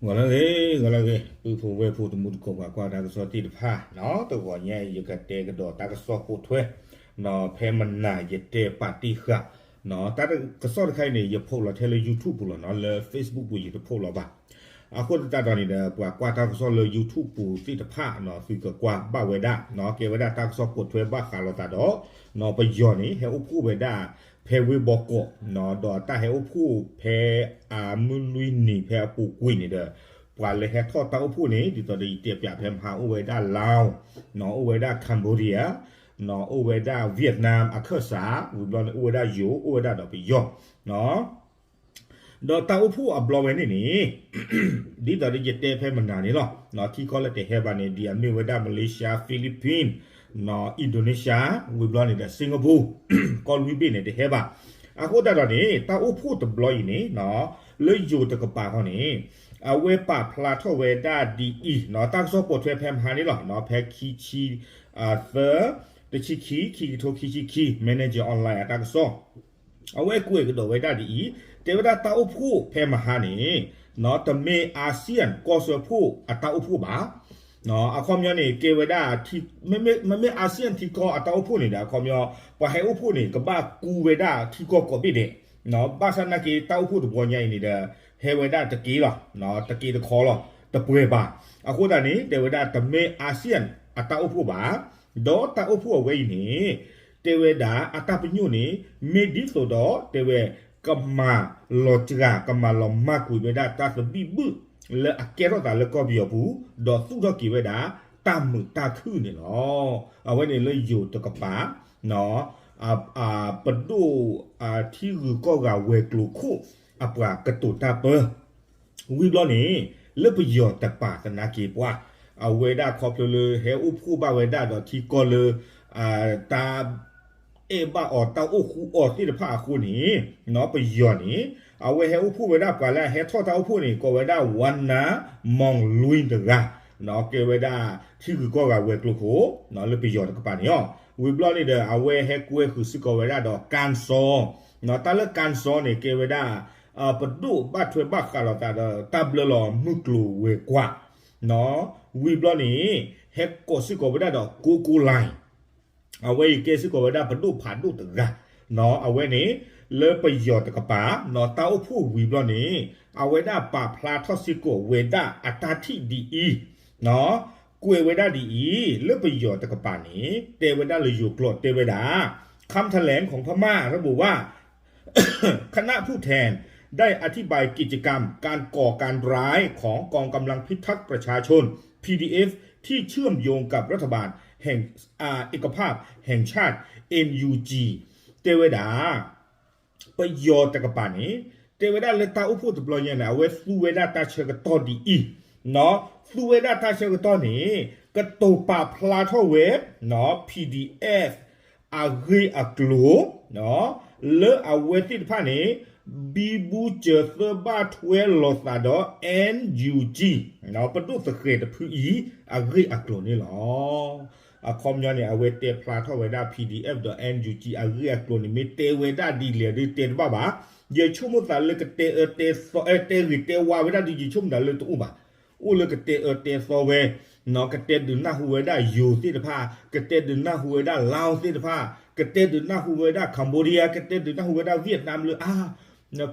ဂီၤလၢအဂ့ၤ ဂီၤလၢအဂ့ၤ ပုၢ်ဖိဝဲၢ်ဖိ တမူတကိး ပှၤကွၢ်တၢ်ကစီၣ်သ့ၣ်တဖၣ်နီၤ, တဂီၤညါအံၤ ယကတဲကဒီးတၢ်ကစီၣ်ပိာ်ထွဲ ဖဲမနၤယတဲပာ်တ့ၢ်ဃာ် တၢ်ကစီၣ်တခါအံၤန့ၣ် ယဖိးလီၤထဲလၢ YouTube ပူၤလီၤနီၤ, လၢ Facebook ပူၤယတဖိးလီၤဘၣ်. အဃိသတးဒီးန့ၣ်ဒီး ပှၤကွၢ်တၢ်ကစီၣ်လၢ YouTube ပူၤသ့ၣ်တဖၣ်နီၤ သုကကွၢ်ဘၣ်ဝဲဒၣ်နီၤ, ကဲဝဲဒၣ်တၢ်ကစီၣ်ပိာ်ထွဲဘၣ်ဃးလိာ်သးဒီး နီၤ ပယီၤန့ၣ် ဟဲအိၣ်ဖှိၣ်ဝဲဒၣ် ဖဲဝ့ၢ်ဘီကီးနီၤ, ဒီးတၢ်ဟဲအိၣ်ဖှိၣ်ဖဲအမုၢ်လွံၢ်နံၤဖဲအပူၤကွံာ်န့ၣ်ဒီး ပှၤလၢဟဲထီၣ်တၢ်အိၣ်ဖှိၣ်န့ၣ် ဒ်သိးဒီးယတဲပၠးဖဲမဟါ အိၣ်ဝဲဒၣ် Laos နီၤ, အိၣ်ဝဲဒၣ် Cambodia နီၤ, အိၣ်ဝဲဒၣ် Vietnam အခၢၣ်စး, ဝံၤဘျီန့ၣ် အိၣ်ဝဲဒၣ်ယိၤ အိၣ်ဝဲဒၣ်ဒီးပယီၤနီၤ. ဒီးတၢ်အိၣ်ဖှိၣ်အဘျီဝဲန့ၣ်န့ၣ် ဒ်သိးဒီးယတဲဖဲမနၤန့ၣ်လီၤ. ထံကီၢ်လၢတဟဲဘၣ်န့ၣ် ဒ်အမ့ၢ်ဝဲဒၣ် Malaysia, Philippines, နီၤ, Indonesia, ဝံၤဘျီန့ၣ်ဒီး Singapore, ကီၢ်လွံၢ်ဘ့ၣ်န့ၣ်တဟဲဘၣ်. အဃိသတးဒီးန့ၣ် တၢ်အိၣ်ဖှိၣ်တဘျီအံၤန့ၣ်နီၤ, လၢယိၤတကပၤဃီန့ၣ် အဝဲပာ်ဖျါထီၣ်ဝဲဒၣ်ဒ်အံၤနီၤ, တၢ်ကစီၣ်ပိာ်ထွဲဖဲမဟါန့ၣ်လီၤ. ဖဲခံဆံသၢ, တဆံခံ, ခံကထိခံဆံခံ, Manager Online အတၢ်ကစီၣ် အဝဲကွဲးကဒီးဝဲဒၣ်ဒ်အံၤ, တဲဝဲဒၣ်တၢ်အိၣ်ဖှိၣ်ဖဲမဟါန့ၣ် တမ့ၢ် ASEAN ကီၢ်စၢဖှိၣ်အတၢ်အိၣ်ဖှိၣ်ဘၣ်. အခီပညီန့ၣ် ကဲဝဲဒၣ် မ့မ့ၢ် ASEAN ထံကီၢ်အတၢ်အိၣ်ဖှိၣ်န့ၣ်ဒီး အခီပညီ ပှၤဟဲအိၣ်ဖှိၣ်န့ၣ် ကဘၣ်ကူဝဲဒၣ်ထံကီၢ်ကိးဘ့ၣ်ဒဲး, ဘၣ်ဆၣ်နာ်က့ တၢ်အိၣ်ဖှိၣ်တဘျီညါအံၤန့ၣ်ဒီး ဟဲဝဲဒၣ်တက့ၢ်လီၤ, တက့ၢ်တခီလီၤ, တပှဲၤဘၣ်. အဃိသတးန့ၣ် တဲဝဲဒၣ်တမ့ၢ် ASEAN အတၢ်အိၣ်ဖှိၣ်ဘၣ်. ဒီးတၢ်အိၣ်ဖှိၣ်အဝဲအံၤန့ၣ် တဲဝဲဒၣ်အတၢ်ပညိၣ်န့ၣ် မ့ၢ်ဒ်သိးဒီး တဲဝဲ ကမၤလီၤစှၤ ကမၤလီၤမၢ်ကွံာ်ဝဲဒၣ်တၢ်သဘံၣ်ဘုၣ် လၢအကဲထီၣ်သးလၢကီၢ်ပယီၤပူၤ ဒီးသူၣ်ထီၣ်က့ၤဝဲဒၣ် တၢ်မုာ်တၢ်ခုၣ်န့ၣ်လီၤ. အဝဲန့ၣ်လၢယိၤတကပၤ ပဒိၣ် ထံဂုၤကီၢ်ဂၤဝဲၤကျိၤခိၣ် အပှၤကတိၤတၢ်ပၢ ဝံၤဘျီန့ၣ် လၢပယီၤတကပၤသနာ်က့ပှၤ အဝဲဒၣ်ခီဖျိလၢဟဲအိၣ်ဖှိၣ်ဘၣ်ဝဲဒၣ်ဒီးထံကီၢ်လၢ တၢ် အဲၣ်ဘၣ်အီၤတၢ်အိၣ်ဃူအီၤသ့ၣ်တဖၣ်အဃိန့ၣ် ပယီၤန့ၣ် အဝဲဟဲအိၣ်ဖှိၣ်ဝဲဒၣ်ပှၤလၢအဟဲထီၣ်တၢ်အိၣ်ဖှိၣ်န့ၣ် ကိးဝဲဒၣ် Wan Myint တဂၤ ကဲဝဲဒၣ်ထံဂုၤကီၢ်ဂၤဝဲၤကျိၤခိၣ် လၢပယီၤတကပၤန့ၣ်လီၤ. ဝံၤဘျီန့ၣ်ဒီး အဝဲဟဲကွဲဃုာ်စ့ၢ်ကီးဝဲဒၣ်ဒီး ကၣ်စီ တၢ်လၢ ကၣ်စီ န့ၣ် ကဲဝဲဒၣ် ပဒိၣ်ဘၣ်ထွဲဘၣ်ဃးလိာ်သးဒီး တၢ်ဘျၢလီၤမုၢ်ကျိၤဝဲၤကွာ် ဝံၤဘျီန့ၣ် ဟဲကိးစ့ၢ်ကီးဝဲဒၣ်ဒီး ကိကိလၢၣ် အဝဲအံၤကဲစ့ၢ်ကီးဝဲဒၣ်ပဒိၣ်ဖးဒိၣ်တဂၤ အဝဲန့ၣ် လၢပယီၤတကပၤ တၢ်အိၣ်ဖှိၣ်ဝံၤဘျီန့ၣ် အဝဲဒၣ်ပာ်ဖျါထီၣ်စ့ၢ်ကီးဝဲဒၣ်အတၢ်ထံၣ်ဒ်အံၤ ကွဲးဝဲဒၣ်ဒ်အံၤ လၢပယီၤတကပၤန့ၣ် တဲဝဲဒၣ်လၢယိၤကျိာ်တဲဝဲဒၣ် คำแถลงของพม่าระบุว่า คณะผู้แทนได้อธิบายกิจกรรมการก่อการร้ายของกองกำลังพิทักษ์ประชาชน พีดีเอฟ ที่เชื่อมโยงกับรัฐบาลแห่ง อ่า เอกภาพแห่งชาติ เอ็นยูจี တဲဝဲဒၣ် ပယီၤတကပၤန့ၣ် တဲဝဲဒၣ်လၢတၢ်အိၣ်ဖှိၣ်တဘျီညါန့ၣ် အဝဲသူဝဲဒၣ်တၢ်ဆၢကတီၢ်ဒ်အံၤ သူဝဲဒၣ်တၢ်ဆၢကတီၢ်န့ၣ် ကတိၤပာ်ဖျါထီၣ်ဝဲ PDF အဂ့ၢ်အကျိၤ လၢအဝဲသ့ၣ်တဖၣ်န့ၣ် ဘံဘူစၢၤသၢဘၣ်ထွဲလိာ်သးဒီး NUG ပဒိၣ်သဃဲၤတဖုအံၤ အဂ့ၢ်အကျိၤန့ၣ်လီၤ. အခီပညီန့ၣ် အဝဲတဲဖျါထီၣ်ဝဲဒၣ် PDF ဒီး NUG အဂ့ၢ်အကျိၤန့ၣ် မ့ၢ်တဲဝဲဒၣ်ဒ်လဲၣ်ဒ်တဲတဘၣ်ဘၣ်. ယဆိကမိၣ်သးလၢကတဲအၢတဲသီ တဲဂ့ၤတဲဝါဝဲဒၣ်ဒ် ယဆိကမိၣ်သးလၢတအိၣ်ဘၣ်. အိၣ်လၢကတဲအၢတဲသီဝဲ ကတဲဒုးနၢ်ဟူဝဲဒၣ်ယိၤသ့ၣ်တဖၣ်, ကတဲဒုးနၢ်ဟူဝဲဒၣ် Laos သ့ၣ်တဖၣ်, ကတဲဒုးနၢ်ဟူဝဲဒၣ် Cambodia, ကတဲဒုးနၢ်ဟူဝဲဒၣ် Vietnam လၢအါ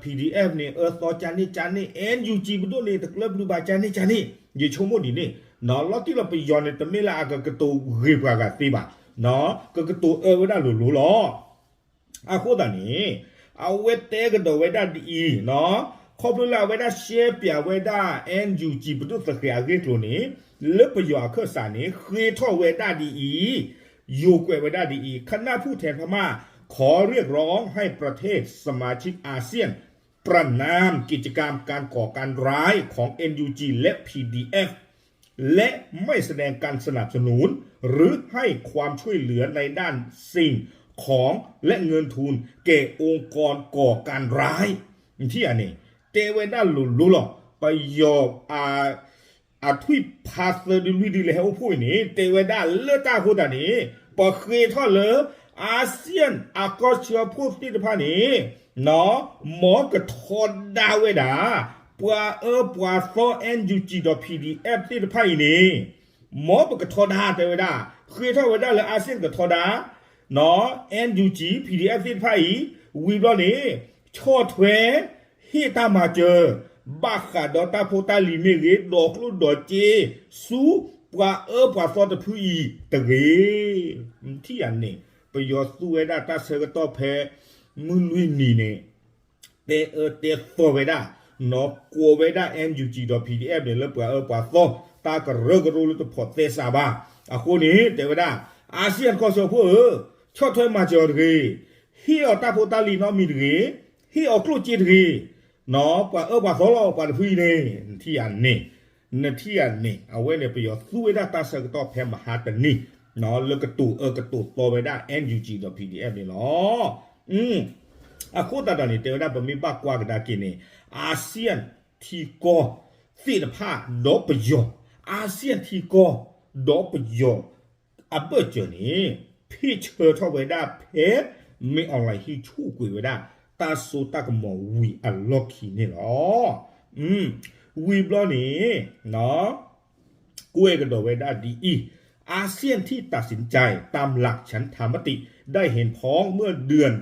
PDF န့ၣ် အၢသီကန့ၣ်ကန့ၣ်, NUG ပဒိၣ်န့ၣ် တကျၢၤပျုၤဘၣ်ကန့ၣ်ကန့ၣ်, ယဆိကမိၣ်ဒ်န့ၣ်, လီၤတံၢ်လီၤပယီၤန့ၣ် တမ့ၢ်လၢအကကတိၤဂ့ၤပှၤဂၤသ့ဘၣ်, ကကတိၤအၢဝဲဒၣ်လိၤလိၤလီၤ. အဃိသတးန့ၣ် အဝဲတဲကဒီးဝဲဒၣ်ဒ်အံၤ, ခီဖျိလၢအဝဲဒၣ်ရှဲပၠးဝဲဒၣ် NUG ပဒိၣ်သဃဲၤအဂ့ၢ်အကျိၤန့ၣ်, လၢပယီၤအခၢၣ်စးန့ၣ် ဃ့ထီၣ်ဝဲဒၣ်ဒ်အံၤ, ယိၤကွဲးဝဲဒၣ်ဒ်အံၤ, คณะผู้แทนพม่าขอเรียกร้องให้ประเทศสมาชิกอาเซียนประณามกิจกรรมการก่อการร้ายของ เอ็นยูจี และ พีดีเอฟ และไม่แสดงการสนับสนุนหรือให้ความช่วยเหลือในด้านสิ่งของและเงินทุนแก่องค์กรก่อการร้าย ထံၣ်ဧါန့ၣ်, တဲဝဲဒၣ်လိၤလိၤလီၤ. ပယီၤ အထွံၣ်ဖးသၢဒုလွံၢ်ဒုလၢဟဲအိၣ်ဖှိၣ်အံၤန့ၣ် တဲဝဲဒၣ်လၢတၢ်အဃိသတးန့ၣ် ပဃ့ထီၣ်လၢ အာဆီယံၣ် အကီၢ်ဆၢဖှိၣ်သ့ၣ်တဖၣ်န့ၣ် မ်ကထီဒါဝဲဒၣ် ပှၤအၢပှၤသီ NUG ဒီး PDF သ့ၣ်တဖၣ်အံၤန့ၣ် မ်ပကထီဒါတဲဝဲဒၣ်, ဃ့ထီၣ်ဝဲဒၣ်လၢ ASEAN ကထီဒါ နီၢ် NUG PDF သ့ၣ်တဖၣ်အံၤ ဝံၤဘျီန့ၣ် ဆီၣ်ထွဲ ဟ့ၣ်တၢ်မၤစၢၤ ဘၣ်ဃးဒီးတၢ်ဖိတၢ်လံၤမ့ၢ်ဂ့ၤ ဒီးကျိၣ်ဒီးစ့ ဆူ ပှၤအၢပှၤသီတဖုအံၤတဂ့ၤ. ထံၣ်ယၤန့ၣ် ပယီၤသူဝဲဒၣ်တၢ်ဆၢကတီၢ်ဖဲ မုၢ်လွံၢ်နံၤန့ၣ် တဲအၢတဲသီဝဲဒၣ် နီၢ် ကိးဝဲဒၣ် NUG ဒီး PDF န့ၣ် လၢပှၤအၢပှၤသီ တၢ်ကရၢကရိလၢတဖိးသဲစးဘၣ်. အဃိန့ၣ် တဲဝဲဒၣ် ASEAN ကီၢ်စၢဖှိၣ်ဧၢ, ဆီၣ်ထွဲမၤစၢၤအီၤတဂ့ၤ, ဟ့ၣ်အီၤတၢ်ဖိတၢ်လံၤနီတမံၤတဂ့ၤ, ဟ့ၣ်အီၤကျိၣ်စ့တဂ့ၤ, နီၢ် ပှၤအၢပှၤသီလီၤ ပှၤတဖုအံၤန့ၣ် နထံၣ်ယၤန့ၣ်, နထံၣ်ယၤန့ၣ် အဝဲန့ၣ် ပယီၤသူဝဲဒၣ်တၢ်ဆၢကတီၢ်ဖဲမဟါတနံၤ လၢကတိၤအၢကတိၤသီဝဲဒၣ် NUG ဒီး PDF န့ၣ်လီၤ. အဃိသတးဒီးန့ၣ် တဲဝဲဒၣ် ပမ့ၢ်ဘၣ်ကွၢ်ကဒါက့ၤန့ၣ် ASEAN ထံကီၢ်သ့ၣ်တဖၣ်ဒီးပယီၤ, ASEAN ထံကီၢ်ဒီးပယီၤ အဘၢၣ်စၢၤန့ၣ် ဖ့ၣ်ဆၢထီၣ်ဝဲဒၣ်ဖဲ မ့ၢ် online ဟံးဆူၣ်ကွံာ်ဝဲဒၣ် တၢ်စိတၢ်ကမီၤဝံၤအလီၢ်ခံန့ၣ်လီၤ. ဝံၤဘျီန့ၣ် ကွဲးကဒီးဝဲဒၣ်ဒ်အံၤ, ASEAN ที่ตัดสินใจตามหลักฉันทามติ ได้เห็นพ้องเมื่อเดือน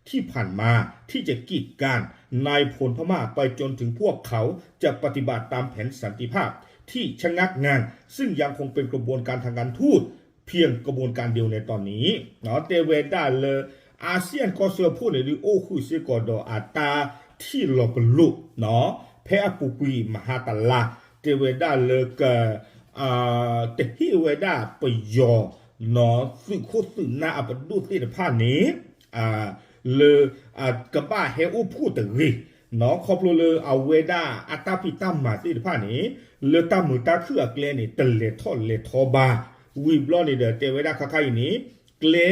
ที่ผ่านมา ที่จะกีดกันนายพลพม่าไปจนถึงพวกเขาจะปฏิบัติตามแผนสันติภาพที่ชะงักงัน ซึ่งยังคงเป็นกระบวนการทางการทูตเพียงกระบวนการเดียวในตอนนี้ တဲဝဲဒၣ်လၢ ASEAN ကီၢ်စၢဖှိၣ်န့ၣ် ဒုးအိၣ်ဃုာ်စ့ၢ်ကီးဒီးအတၢ်ထံၣ်လီၤပလိာ် ဖဲအပူၤကွံာ်မဟါတလါ တဲဝဲဒၣ်လၢက တဟ့ၣ်ဝဲဒၣ်ပယီၤ သုးခိၣ်သုးနၢ်အပဒိၣ်သ့ၣ်တဖၣ်န့ၣ် လၢ ကဘၣ်ဟဲအိၣ်ဖှိၣ်တဂ့ၤ ခီဖျိလၢအဝဲဒၣ်အတၢ်ဖံးတၢ်မၤသ့ၣ်တဖၣ်န့ၣ် လၢတၢ်မုာ်တၢ်ခုၣ်အကျဲန့ၣ် တလဲၤထီၣ်လဲၤထီဘၣ်. ဝံၤဘျီန့ၣ်ဒီး တဲဝဲဒၣ်ခါခါအံၤန့ၣ် ကျဲ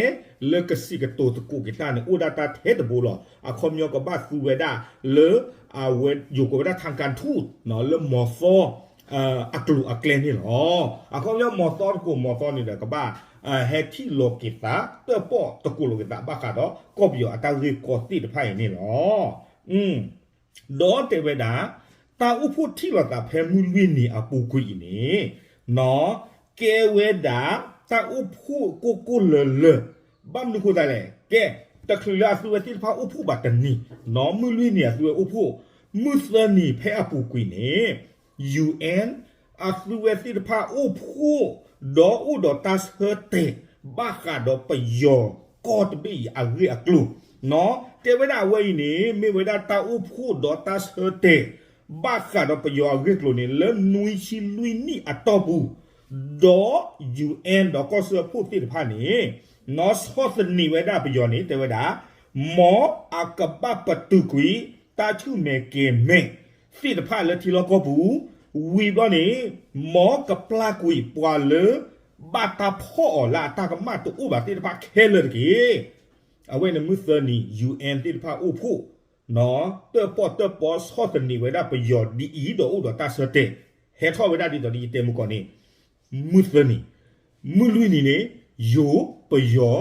လၢကစံးကတိၤသကိးက့ၤတၢ်န့ၣ် အိၣ်ဒၣ်တၢ်ထဲတဘိလီၤ. အခီပညီကဘၣ်သူဝဲဒၣ်လၢ အဝဲယိၤကိးဝဲဒၣ် ทางการทูต လၢမီၤသီ အကျိၤအကျဲန့ၣ်လီၤ. အခီပညီမီၤသီသကိးမီၤသီန့ၣ်ဒီး ကဘၣ် ဟဲထံၣ်လိာ်က့ၤသး တၢၣ်ပီၣ်သကိးလိာ်က့ၤသး ဘၣ်ဃးဒီးကီၢ်ပယီၤအတၢ်ဂ့ၢ်ကီသ့ၣ်တဖၣ်အံၤန့ၣ်လီၤ. ဒီးတဲဝဲဒၣ် တၢ်အိၣ်ဖှိၣ်ထံၣ်လိာ်သးဖဲမုၢ်လွံၢ်နံၤအပူၤကွံာ်အံၤန့ၣ် ကဲဝဲဒၣ် တၢ်အိၣ်ဖှိၣ်ကိၢ်ကိၢ်လၢၤလၢၤ ဘၣ်မနုၤဃိသတးလဲၣ်. ကဲ တချုးလၢအသုဝဲသ့ၣ်တဖၣ်အိၣ်ဖှိၣ်ဘၣ်တနံၤ မုၢ်လွံၢ်နံၤအသုဝဲအိၣ်ဖှိၣ် မုၢ်သၢနံၤဖဲအပူၤကွံာ်န့ၣ် UN အသုဝဲသ့ၣ်တဖၣ်အိၣ်ဖှိၣ် ဒီးအိၣ်ဒီးတၢ်ဆၢတဲာ် ဘၣ်ဃးဒီးပယီၤကီၢ်တဘ့ၣ်အံၤအဂ့ၢ်အကျိၤ တဲဝဲဒၣ်အဝဲအံၤန့ၣ် မ့ၢ်ဝဲဒၣ်တၢ်အိၣ်ဖှိၣ်ဒီးတၢ်ဆၢတဲာ် ဘၣ်ဃးဒီးပယီၤအဂ့ၢ်အကျိၤန့ၣ် လၢနွံဆံလွံၢ်နံၣ်အတီၢ်ပူၤ ဒီး UN ဒီးကီၢ်စၢဖှိၣ်သ့ၣ်တဖၣ်န့ၣ် နီၢ် ဆီၣ်သနံးဝဲဒၣ်ပယီၤန့ၣ် တဲဝဲဒၣ် မ်အကဘၣ်ပတုာ်ကွံာ် တၢ်ဆူၣ်မဲာ်ကဲၤမဲာ်သ့ၣ်တဖၣ်လၢထံလီၢ်ကီၢ်ပူၤ ဝံၤဘျီန့ၣ် မ်ကပျၢ်ကွံာ်ပှၤလၢ ဘၣ်တၢ်ဖီၣ်အီၤလၢအတၢ်ကမၣ်တအိၣ်ဘၣ်သ့ၣ်တဖၣ်ခဲလၢာ်တက့ၢ်. အဝဲန့ၣ်မုၢ်သၢနံၤ UN သ့ၣ်တဖၣ်အိၣ်ဖှိၣ် တၢၣ်ပီၣ်တၢၣ်ပီဆီၣ်သနံးဝဲဒၣ်ပယီၤဒ်အံၤ ဒီးအိၣ်ဒီးတၢ်ဆၢတဲာ် ဟဲထီၣ်ဝဲဒၣ်ဒ်သိးဒီးယတဲမုၢ်ကီၢ်န့ၣ် မုၢ်သၢနံၤ, မုၢ်လွံၢ်နံၤန့ၣ် ယိၤ, ပယီၤ,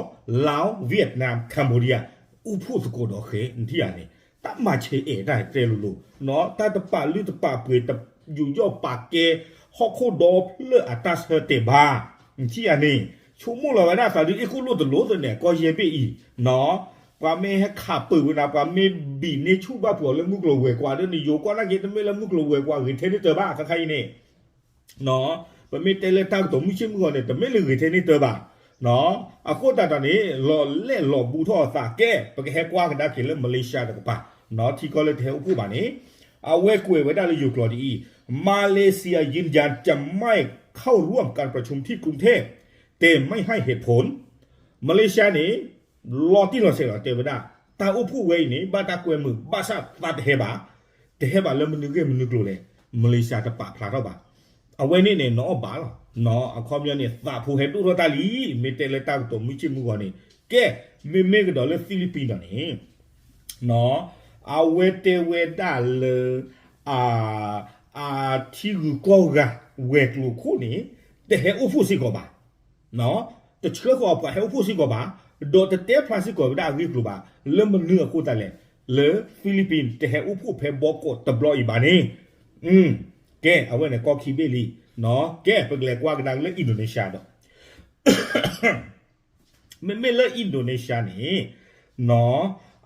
လၢဝ့ၣ်နၣ်, Cambodia အိၣ်ဖှိၣ်သကိးဒီးဃဲၤ နထံၣ်ဧါန့ၣ် တၢ်မၤဆဲးအဲၣ်တၢ်တဲလိၤလိၤ တၢ်တပာ်လုၢ်တပာ်ပှ့ၤ ယူးယီၣ်ပာ်ကဲ ဟီၣ်ခိၣ်ဒီဖျၢၣ်အတၢ်ဆၢတဲာ်ဘၣ် နထံၣ်ဧါန့ၣ် ဆိကမိၣ်လီၤဝဲဒၣ်သးဒုးအ့ၣ်ခိၣ်လိၣ်တလိၤသန့ၣ် ကီၢ်ယဲၢ်ဘ့ၣ်အံၤ ပှၤမ့ၢ်ဟဲခးပၢၤဝဲနၤ ပှၤမ့ၢ်ဘံးန့ၢ်ဆူၣ်ဘၣ်ဖှိၣ်အီၤလၢမုၢ်ကျိၤဝဲၤကွာ်ဒီးန့ၣ် ယိၤကွၢ်နာ်က့တမ့ၢ်လၢမုၢ်ကျိၤဝဲၤကွာ်ဂ့ၤထဲန့ၣ်တၢ်ဘၣ် ခါခါအံၤန့ၣ် ပမ့ၢ်တဲလၢတၢ်ကတိၤမုၢ်ဆ့ၣ်မုၢ်ဂီၤန့ၣ် တမ့ၢ်လၢဂ့ၤထဲန့ၣ်တၢ်ဘၣ်. အဃိသတးဒီးန့ၣ် လီၤလဲၢ်လီၤဘူးထီၣ်အသးကဲ ပကဟဲကွၢ်ကဒါက့ၤလၢ Malaysia တကပၤ ထံကီၢ်လၢတဟဲအိၣ်ဖှိၣ်ဘၣ်န့ၣ် အဝဲကွဲးဝဲဒၣ်လၢယိၤကျိာ်ဒ်အံၤ Malaysia ยืนยันจะไม่เข้าร่วมการประชุมที่กรุงเทพฯ แต่ไม่ให้เหตุผล Malaysia န့ၣ် လီၤတံၢ်လီၤဆဲးလီၤတဲဝဲဒၣ် တၢ်အိၣ်ဖှိၣ်ဝဲအံၤန့ၣ် ဘၣ်တၢ်ကွဲမုာ်ဘၣ်ဆၣ်သးတဟဲဘၣ် တဟဲဘၣ်လၢမနုၤဂ့ၢ်မနုၤကျိၤလဲၣ် Malaysia တပာ်ဖျါထီၣ်ဘၣ်. အဝဲန့ၣ်န့ၣ် နအီၣ်ဘၣ်လီၤ အခီပညီန့ၣ် သးဖိဟဲဒိၣ်ထီၣ်တၢ်လံ မ့ၢ်တဲလၢတၢ်ကတိၤမုၢ်ဆ့ၣ်မုၢ်ဂီၤန့ၣ် ကဲ မ့မ့ၢ်ကဒီးလၢ Philippines ဒီးန့ၣ် အဝဲတဲဝဲဒၣ်လၢ အထံဂုၤကီၢ်ဂၤ ဝဲၤကျိၤခိၣ်န့ၣ် တဟဲအိၣ်ဖှိၣ်စ့ၢ်ကီးဘၣ် တဆှၢဃီၤပှၤဟဲအိၣ်ဖှိၣ်စ့ၢ်ကီးဘၣ် ဒီးတတဲဖျါစ့ၢ်ကီးဝဲဒၣ်အဂ့ၢ်ကျိၤဘၣ် လၢမနုၤအဃိသတးလဲၣ် လၢ Philippines တဟဲအိၣ်ဖှိၣ်ဖဲဘီကီးတဘျီအံၤဘၣ်န့ၣ် ကဲ အဝဲန့ၣ်ကီၢ်ခံဘ့ၣ်လံ. ကဲ ပကလဲၤကွၢ်ကဒါက့ၤလၢ Indonesia ဒီး မ့မ့ၢ်လၢ Indonesia န့ၣ်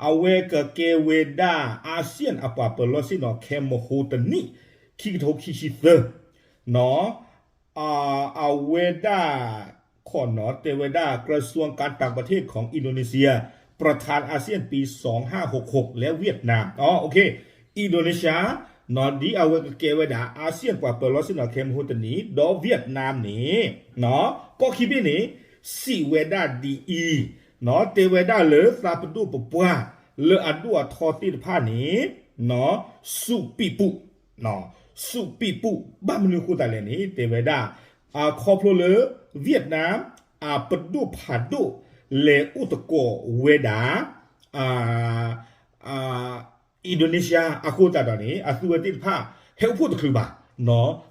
အဝဲကကဲဝဲဒၣ် အၤစံၣ်အပှၤပၢၤလီၢ်ဆ့ၣ်နီၤ ခဲမဟိတနံၣ် ခံကထိခံဆံသၢ အဝဲဒၣ် ခီနီၤ တဲဝဲဒၣ် กระทรวงการต่างประเทศของอินโดนีเซีย ประธานอาเซียนปีสองห้าหกหก และเวียดนาม อ๋อ โอเค Indonesia ဒ်အဝဲကကဲဝဲဒၣ် အၤစံၣ်ပှၤပၢၤလီၢ်ဆ့ၣ်နီၤ ခဲမဟိတနံၣ် ဒီး Vietnam န့ၣ် ကီၢ်ခံဘ့ၣ်န့ၣ် စံးဝဲဒၣ်ဒ်အံၤ တဲဝဲဒၣ်လၢသးပဒိၣ်ပပှၢ် လၢအဒိၣ်အထီသ့ၣ်တဖၣ်န့ၣ် စူးပံးပူး စူးပံးပူး ဘၣ်မနုၤအဃိသတးလဲၣ်န့ၣ် တဲဝဲဒၣ် ခီဖျိလၢ Vietnam အပဒိၣ်ဖးဒိၣ် လဲၤအိၣ်သကိးဝဲဒၣ် Indonesia အဃိသတးဒီးန့ၣ် အသုဝဲသ့ၣ်တဖၣ် ဟဲအိၣ်ဖှိၣ်တချုးဘၣ်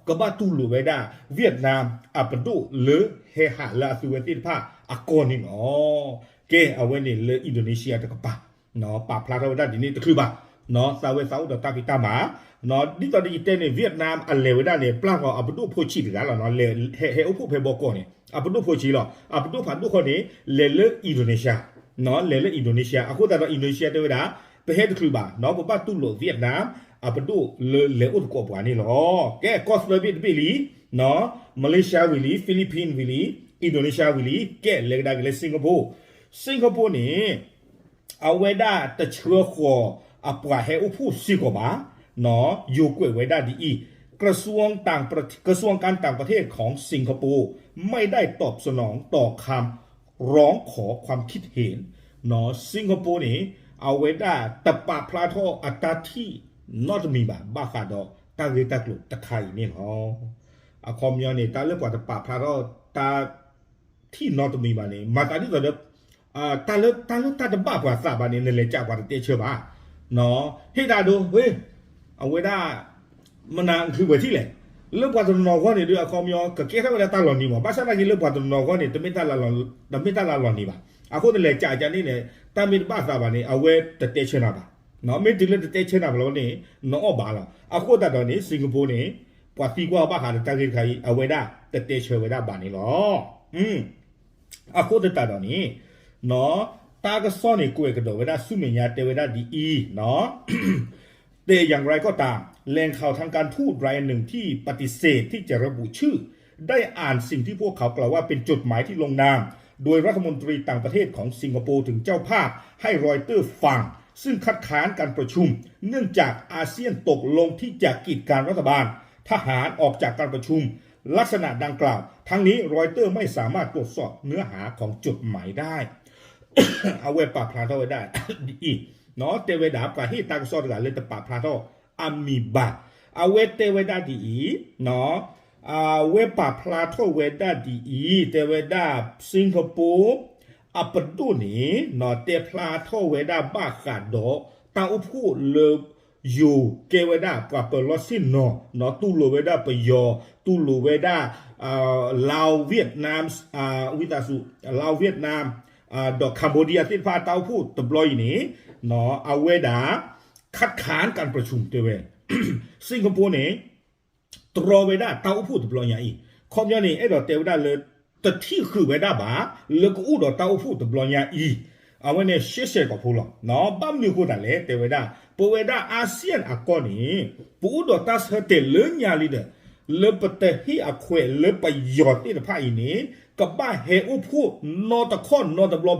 ကဘၣ်တူၢ်လိာ်ဝဲဒၣ် Vietnam အပဒိၣ်လၢဟဲဟးလၢအသုဝဲသ့ၣ်တဖၣ်အကီၢ်န့ၣ်လီၤ. ကဲ အဝဲန့ၣ်လၢ Indonesia တကပၤ ပာ်ဖျါထီၣ်ဝဲဒၣ်ဒ်န့ၣ်တချုးဘၣ် သးဝဲသးအိၣ်ဒီးတၢ်ဖံးတၢ်မၤ ဒ်သိးဒီးယတဲန့ၣ် Vietnam အလဲၤဝဲဒၣ်န့ၣ် ပျၢ်ဃီၤအပဒိၣ်ဖိဆံးတဂၤလီၤ ဟဲအိၣ်ဖှိၣ်ဖဲဘီကီၢ်န့ၣ် အပဒိၣ်ဖိဆံးလီၤ အပဒိၣ်ဖးဒိၣ်ဃီန့ၣ် လဲၤလၢ Indonesia လဲၤလၢ Indonesia အဃိသတးဒီး Indonesia တဲဝဲဒၣ် ပဟဲတချုးဘၣ် ပဘၣ်တူၢ်လိာ် Vietnam အပဒိၣ်လၢလဲၤအိၣ်သကိးပှၤန့ၣ်လီၤ. ကဲ ကီၢ်သၢဘ့ၣ်တဘ့ၣ်လံ Malaysia ဝံၤလံ Philippines ဝံၤလံ Indonesia ဝံၤလံ ကဲ လဲၤကဒါက့ၤလၢ Singapore Singapore န့ၣ် အဝဲဒၣ်တဆှၢဃီၤအပှၤဟဲအိၣ်ဖှိၣ်စ့ၢ်ကီးဘၣ် ယိၤကွဲးဝဲဒၣ်ဒ်အံၤ กระทรวงการต่างประเทศ กระทรวงการต่างประเทศของสิงคโปร์ ไม่ได้ตอบสนองต่อคำร้องขอความคิดเห็น Singapore န့ၣ် အဝဲဒၣ်တပာ်ဖျါထီၣ်အတၢ်ထံၣ်နီတမံၤဘၣ် ဘၣ်ဃးဒီးတၢ်ဂ့ၢ်တၢ်ကျိၤတခါအံၤန့ၣ်လီၤ. အခီပညီန့ၣ် တၢ်လၢပှၤတပာ်ဖျါထီၣ်တၢ် ထံၣ်နီတမံၤဘၣ်န့ၣ် မၤသးဒ်သိးဒီး တၢ်လၢ တၢ်လၢတၢ်တဘၣ်ပှၤသးဘၣ်န့ၣ် နလဲၤကးပှၤတတဲဆၢဘၣ် ဟ့ၣ်ဒၣ်ဒိ ဝ့ အဝဲဒၣ် မနၤချုးပှဲၤထံၣ်လဲၣ် လၢပှၤတနီၤဂီၢ်န့ၣ်ဒီး အခီပညီ ကကဲထီၣ်ဝဲဒၣ်တၢ်လီၤနံၤမး ဘၣ်ဆၣ်သနာ်က့လၢပှၤတနီၤဂီၢ်န့ၣ် တမ့ၢ်တၢ်လၢလီၤနံၤဘၣ် အဃိနလဲၤကးကန့ၣ်န့ၣ် တၢ်မ့ၢ်တဘၣ်သးဘၣ်န့ၣ် အဝဲတတဲဆၢနၤဘၣ် မ့ၢ်တုၤလၢတတဲဆၢနၤဘၣ်လီၤန့ၣ် နအီၣ်ဘၣ်လီၤ အဃိသတးဒီးန့ၣ် Singapore န့ၣ် ပှၤသံကွၢ်ဘၣ်ဃးဒီးတၢ်ဂ့ၢ်တခါအံၤ အဝဲဒၣ်တတဲဆၢဝဲဒၣ်ဘၣ်န့ၣ်လီၤ. အဃိသတးဒီးန့ၣ် တၢ်ကစီၣ်န့ၣ် ကွဲးကဒီးဝဲဒၣ်ဆူမဲာ်ညါတဲဝဲဒၣ်ဒ်အံၤ แต่อย่างไรก็ตาม แหล่งข่าวทางการทูตรายหนึ่งที่ปฏิเสธที่จะระบุชื่อ ได้อ่านสิ่งที่พวกเขากล่าวว่าเป็นจดหมายที่ลงนาม โดยรัฐมนตรีต่างประเทศของสิงคโปร์ถึงเจ้าภาพให้รอยเตอร์ฟัง ซึ่งคัดค้านการประชุม เนื่องจากอาเซียนตกลงที่จะกีดกันรัฐบาล ทหารออกจากการประชุมลักษณะดังกล่าว ทั้งนี้รอยเตอร์ไม่สามารถตรวจสอบเนื้อหาของจดหมายได้ အဝဲပာ်ဖျါထီၣ်ဝဲဒၣ် ဒ်အံၤ တဲဝဲဒၣ် ပှၤဟ့ၣ်တၢ်ကစီၣ်တဂၤလၢတပာ်ဖျါထီၣ်အမံၤဘၣ် အဝဲတဲဝဲဒၣ်ဒ်အံၤ အဝဲပာ်ဖျါထီၣ်ဝဲဒၣ်ဒ်အံၤ တဲဝဲဒၣ် Singapore အပဒိၣ်န့ၣ် တဲဖျါထီၣ်ဝဲဒၣ်ဘၣ်ဃးဒီး တၢ်အိၣ်ဖှိၣ်လၢ ယိၤကဲဝဲဒၣ်ပှၤပၢၤလီၢ်ဆ့ၣ်နီၤ တူၢ်လိာ်ဝဲဒၣ်ပယီၤ တူၢ်လိာ်ဝဲဒၣ် Lao Vietnam ဝံသးစူၤ Lao Vietnam ဒီး Cambodia သ့ၣ်တဖၣ်တၢ်အိၣ်ဖှိၣ်တဘျီအံၤန့ၣ် အဝဲဒၣ် คัดค้านการประชุม တဲဝဲ Singapore န့ၣ် တြီဝဲဒၣ်တၢ်အိၣ်ဖှိၣ်တဘျီညါအံၤ ခီပညီန့ၣ် အဲၣ်ဒိးတဲဝဲဒၣ်လၢ တထံၣ်ဃုာ်ဝဲဒၣ်ဘၣ် လၢကအိၣ်ဒီးတၢ်အိၣ်ဖှိၣ်တဘျီညါအံၤ အဝဲန့ၣ်ရှဲရှဲကိာ်ဖိလီၤ ဘၣ်မနုၤအဃိသတးလဲၣ် တဲဝဲဒၣ် ပဝဲဒၣ် ASEAN အကီၢ်န့ၣ် ပအိၣ်ဒီးတၢ်ဆၢတဲာ်လၢညါလံဒီး လၢပတဟ့ၣ်အခွဲးလၢပယီၤသ့ၣ်တဖၣ်အံၤန့ၣ် ကဘၣ်ဟဲအိၣ်ဖှိၣ်နီတခီၣ်နီတဘျီ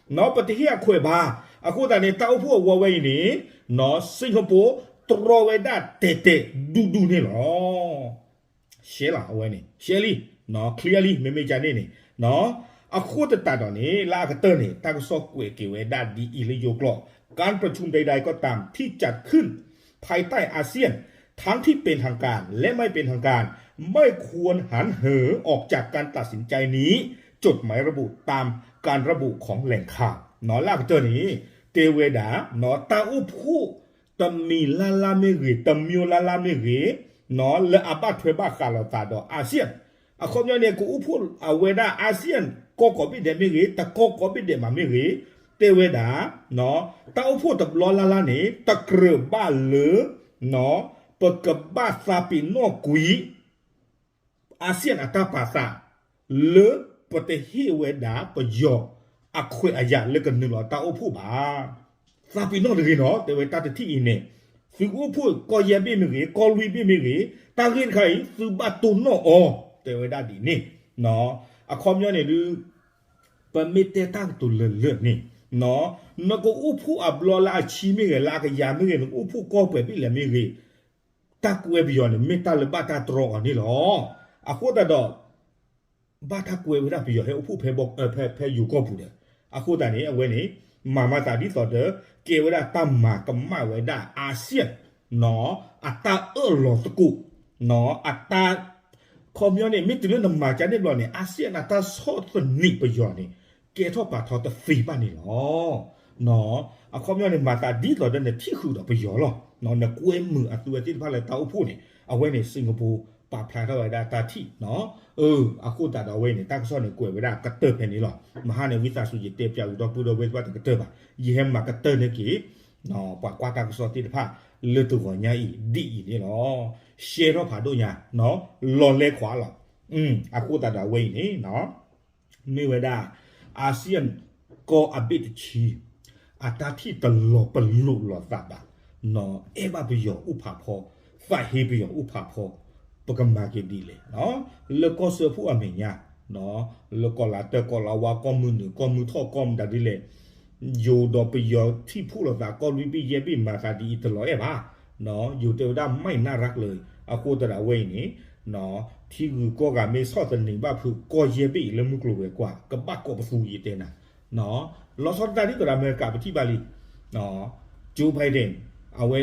ဘၣ် ပတဟ့ၣ်အခွဲးဘၣ် အဃိသတးန့ၣ် တၢ်အိၣ်ဖှိၣ်အဝဲဝဲအံၤန့ၣ် Singapore တြီဝဲဒၣ်တဲာ်တဲာ်ဒူဒူန့ၣ်လီၤ. ရှဲလီၤအဝဲန့ၣ် ရှဲလံ clear လံ မ့မ့ၢ်ကန့ၣ်န့ၣ် အဃိသတးဒီးန့ၣ် လၢအကတၢၢ်န့ၣ် တၢ်ကစီၣ်ကွဲးက့ၤဝဲဒၣ်ဒ်အံၤလၢယိၤကျိာ် การประชุมใดๆก็ตามที่จัดขึ้นภายใต้อาเซียน ทั้งที่เป็นทางการและไม่เป็นทางการ ไม่ควรหันเหออกจากการตัดสินใจนี้ จดหมายระบุตามการระบุของแหล่งข่าว လၢအကတၢၢ်န့ၣ် တဲဝဲဒၣ် တၢ်အိၣ်ဖှိၣ် တမံၤလၢ်လၢ်မ့ၢ်ဂ့ၤ တမျိုးလၢ်လၢ်မ့ၢ်ဂ့ၤ လၢအဘၣ်ထွဲဘၣ်ဃးလိာ်သးဒီး ASEAN အခီပညီန့ၣ် ကအိၣ်ဖှိၣ်အဝဲဒၣ် ASEAN ကီၢ်ကိးဘ့ၣ်ဒဲးမ့ၢ်ဂ့ၤ တကီၢ်ကိးဘ့ၣ်ဒဲးမးမ့ၢ်ဂ့ၤ တဲဝဲဒၣ် တၢ်အိၣ်ဖှိၣ်တဘျီလၢ်လၢ်န့ၣ် တကြၢးဘၣ်လၢ ပကဘၣ်သးပ့ၤနီၣ်ကွံာ် အၤစံယၣ်အတၢ်ပာ်သး လၢပတဟ့ၣ်ဝဲဒၣ်ပယီၤအခွဲးအယာ်လၢကနုာ်လီၤတၢ်အိၣ်ဖှိၣ်ဘၣ်. သးပ့ၤနီၣ်တဂ့ၤနီၤ, တဲဝဲတၢ်တထံၣ်အံၤန့ၣ် သုကအိၣ်ဖှိၣ်ကီၢ်ယဲၢ်ဘ့ၣ်မ့ၢ်ဂ့ၤ, ကီၢ်လွံၢ်ဘ့ၣ်မ့ၢ်ဂ့ၤ, တၢ်ဂ့ၢ်တခါအံၤ သုဘၣ်တိၢ်နီၣ်အီၤ တဲဝဲဒၣ်ဒ်န့ၣ်. အခီပညီန့ၣ်ဒုး ပမ့ၢ်တဲတၢ်ကတိၤလၢာ်လၢာ်န့ၣ်, နကအိၣ်ဖှိၣ်အဘျီလၢအဆံမ့ၢ်ဂ့ၤ, လၢအကယၤမ့ၢ်ဂ့ၤ, နကအိၣ်ဖှိၣ်ကီၢ်ပှဲၤဘ့ၣ်လဲၣ်မ့ၢ်ဂ့ၤ, တၢ်ကွဲပယီၤန့ၣ် မ့ၢ်တၢ်လၢဘၣ်တၢ်တြီအီၤန့ၣ်လီၤ. အဃိသတးဒီး ဘၣ်တၢ်ကွဲဝဲဒၣ်ပယီၤဟဲအိၣ်ဖှိၣ်ဖဲ ဖဲယိၤကီၢ်ပူၤဒီး, အဃိသတးန့ၣ် အဝဲန့ၣ် မၤမၤသးဒ်သိးဒီး ကဲဝဲဒၣ်တၢ်မၤကမၣ်ဝဲဒၣ်အၤစံယၣ် အတၢ်အၢၣ်လီၤသကိး, အတၢ် ခီပညီန့ၣ် မ့ၢ်တုၤလၢနမၤကန့ၣ်ဘျီန့ၣ် အၤစံယၣ်နတၢ်ဆီၣ်သနံးပယီၤန့ၣ် ကဲထီၣ်ပာ်ထီၣ်တသ့ဘၣ်န့ၣ်လီၤ. အခီပညီန့ၣ် မၤသးဒ်သိးဒီးနထံၣ်ဃုာ်ဒီးပယီၤလီၤ. နကွဲမုာ်အသုဝဲသ့ၣ်တဖၣ်လၢတၢ်အိၣ်ဖှိၣ်န့ၣ် အဝဲန့ၣ် စ့ၣ်ကပူၤ ပာ်ဖျါထီၣ်ဝဲဒၣ်တၢ်ထံၣ် အဃိသတးဒီးအဝဲအံၤန့ၣ် တၢ်ကစီၣ်န့ၣ်ကွဲးဝဲဒၣ်ကတၢၢ်ဖဲန့ၣ်လီၤ. မဟါန့ၣ် ဝံသးစူၤယတဲပၠးဝံၤဒီပုၢ်ဒီဝဲၢ်သ့ၣ်တဖၣ် တကတၢၢ်ဘၣ်, ယဟဲမၤကတၢၢ်န့ၢ်က့ၤ ပှၤကွၢ်တၢ်ကစီၣ်သ့ၣ်တဖၣ် လၢတဂီၤညါအံၤ ဒ်အံၤန့ၣ်လီၤ. ရှဲထီၣ်ဖးဒိၣ်ညါ လီၤလဲခွးလီၤ. အဃိသတးဒီးအဝဲအံၤန့ၣ် မ့ၢ်ဝဲဒၣ် အၤစံယၣ်ကီၢ်အဘ့ၣ်တဆံ အတၢ်ထံၣ်တလီၤပလိာ်လိာ်သးဘၣ်, အဲၣ်ဘၣ်ပယီၤအိၣ်ဖးဖီ, သးဟ့ပယီၤအိၣ်ဖးဖီ, ပကမၤက့ၤဒ်လဲၣ်, လၢကီၢ်စၢဖှိၣ်အမဲာ်ညါ, လၢကီၢ်လါတၢၢ် ကီၢ်လါဝါ ကီၢ်မုၢ်နုာ် ကီၢ်မုၢ်ထီၣ် ကီၢ်မုၢ်တၢ်ဒ်လဲၣ်, ယိၤဒီးပယီၤထံၣ်ဖှိၣ်လိာ်သး ကီၢ်လွံၢ်ဘ့ၣ်ယဲၢ်ဘ့ၣ်မၤသးဒ်အံၤတလီၤအဲၣ်ဘၣ်, ယိၤတဲဝဲဒၣ် မ့ၢ်နၢ်ရၢ်ကျၢၤ, အဃိသတးဒီးအဝဲအံၤန့ၣ် ထံဂုၤကီၢ်ဂၤမ့ၢ်ဆီၣ်သနံးဘၣ်ဖုး ကီၢ်ယဲၢ်ဘ့ၣ်အံၤလၢမုၢ်ကျိၤဝဲၤကွာ် ကဘၣ်ကိးပသူယတဲနၤ, လီၤဆီဒၣ်တၢ်ဒ်သိးဒီးအမဲရကၤပထံၣ်ဘၣ်လံ, Joe Biden အဝဲ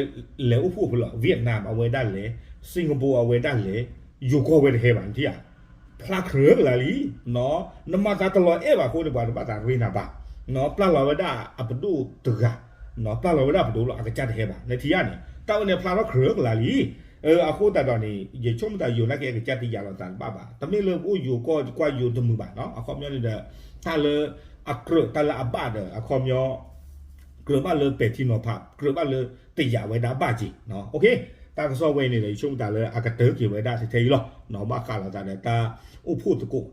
လဲၤအိၣ်ဖှိၣ်ဖဲလီၤ Vietnam အဝဲဒၣ်လဲၤ, Singapore အဝဲဒၣ်လဲၤ, ယိၤကီၢ်ဝဲတဟဲဘၣ်နထံၣ်ဧါ, ဖျါကြၢးကလါလံ, နမၤသးတလီၤအဲၣ်ဘၣ်အဃိန့ၣ် ပှၤတဘၣ်သးရ့နၤဘၣ်, ပျၢ်လီၤဝဲဒၣ်အပဒိၣ်တဂၤ, ပျၢ်လီၤဝဲဒၣ်ပဒိၣ်လီၤ အကစၢ်တဟဲဘၣ် နထံၣ်ဧါန့ၣ် တၢ်ဝဲန့ၣ်ဖျါထီၣ်ကြၢးကလါလံ. အဃိသတးဒီးန့ၣ် ယဆိကမိၣ်သးယိၤနာ်က့ အကစၢ်တယာ်လိာ်သးတဘၣ်ဘၣ် တမ့ၢ်လၢအိၣ်ယိၤကီၢ်ကွၢ်ယိၤတမုာ်ဘၣ်နီၤ အခီပညီန့ၣ်ဒီး တၢ်လၢအကြၢးတၢ်လၢအဘၣ်ဒီး အခီပညီ ကြၢးဘၣ်လၢပဲာ်ထံနီၤဖး ကြၢးဘၣ်လၢတယာ်ဝဲဒၣ်ဘၣ်က့ၤ တၢ်ကစီၣ်ဝဲအံၤန့ၣ်ဒီး ယဆိကမိၣ်သးလၢအကတၢၢ်က့ၤဝဲဒၣ်ထဲထဲအံၤလီၤ. ဘၣ်ဃးလိာ်သးဒီးတၢ်အိၣ်ဖှိၣ်သကိး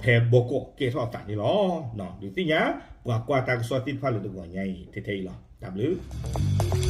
ဖဲဘီကီးကဲထီၣ်အသးန့ၣ်လီၤ. ဒုးသ့ၣ်ညါ ပှၤကွၢ်တၢ်ကစီၣ်သ့ၣ်တဖၣ်လၢတဂီၤညါအံၤ ထဲထဲအံၤလီၤ. တၢ်ဘျုး